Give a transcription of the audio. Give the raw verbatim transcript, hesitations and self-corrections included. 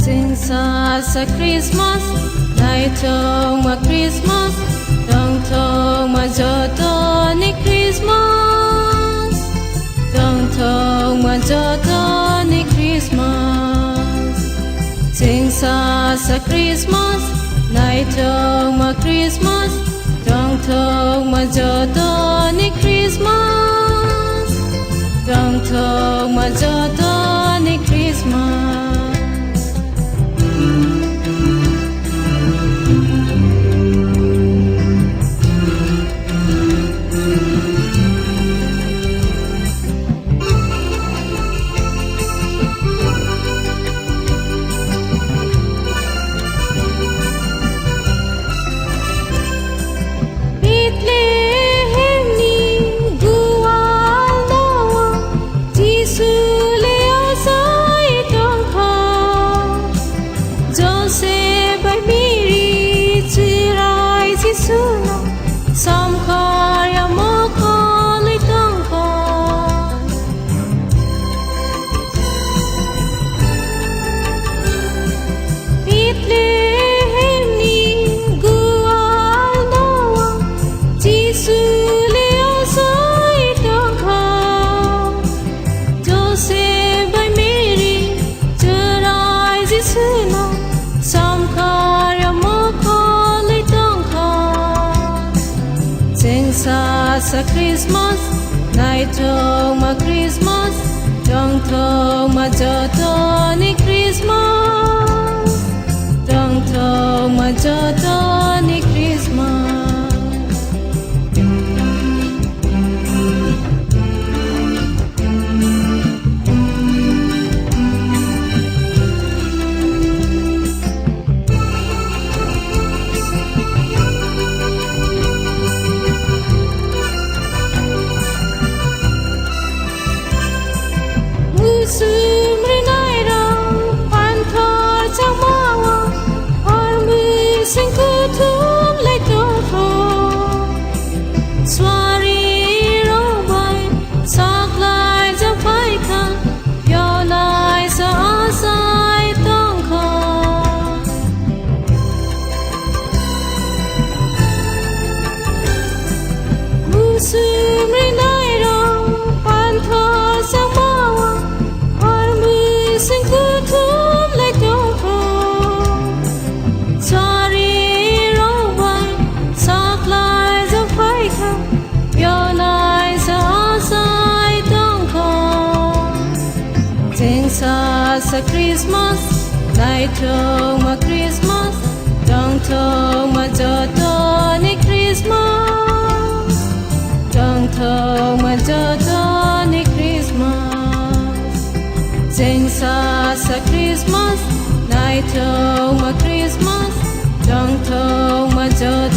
Chwngsacha Christmas, naithokma Christmas, tongthokma jotoni Christmas, tongthokma jotoni Christmas. Chwngsacha Christmas, naithokma Christmas, tongthokma jotoni Christmas, tongthokma jotoni Christmas. Bethlehemni gualno Jisu le asai tongkha. Joseph bai Mary chwrai Jisuno samkhar ya mokholwi tongkha. Bethlehemni gualno Jisu le asai tongkha. Joseph bai Mary chwrai Jisuno samkhar ya mokholwi tongkha. Chwngsacha Christmas, naithokma Christmas, tongthokma jotoni Christmas, tongthokma jotoni Christmas. Musum rinairok panthor changmao hor mwising kuthum lai tongkha. Suarirok bai saklaijak phaikha, Yonaisa asai tongkha. Musum rinairok panthor changmao hor mwising kuthum lai tongkha. Suarirok bai saklaijak phaikha, Yonaisa asai tongkha. Chwngsacha Christmas, naithokma Christmas, tongthokma jotoni Christmas, tongthokma jotoni Christmas. Chwngsacha Christmas, naithokma Christmas, tongthokma jotoni